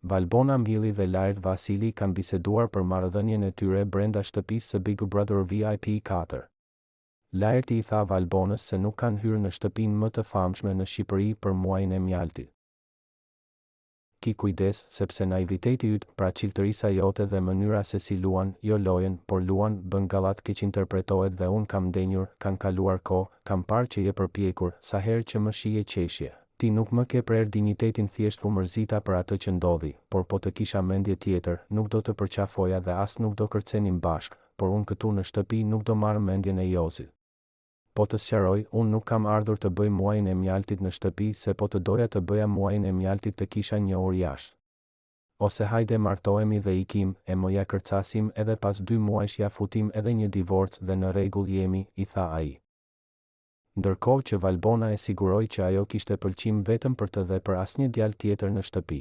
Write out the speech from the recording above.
Valbona Mhilli dhe Laert Vasili kanë biseduar për marrëdhënien e tyre brenda shtëpisë së Big Brother VIP katër. Laerti i tha Valbonës se nuk kanë hyrë në shtëpinë më të famshme në Shqipëri për muajin e mjaltit. Ki kujdes, sepse naiviteti yt, pra çiltërisa jote dhe mënyra se si luan, jo lojën, por luan, bën gallatë keqinterpretohet dhe unë kam ndenjur, kanë kaluar kohë, kam parë që je përpjekur, sa herë që më shihje qeshje. Ti nuk më ke prerë dinjitetin thjesht u mërzita për atë që ndodhi, por po të kisha mendje tjetër, nuk do të përqafoja dhe as nuk do kërcenim bashkë, por unë këtu në shtëpi nuk do marr mendjen e Jozit. Po të sqaroj, unë nuk kam ardhur të bëj muajin e mjaltit në shtëpi se po të doja të bëja muajin e mjaltit të kisha njohur jashtë. Ose hajde martohemi dhe ikim, e më ja kërcasim edhe pas dy muajsh ja futim edhe një divorc dhe në rregull jemi, i tha ai. Ndërkohë që Valbona e siguroi që ajo kishte pëlqim vetëm për të dhe për asnjë djalë tjetër në shtëpi.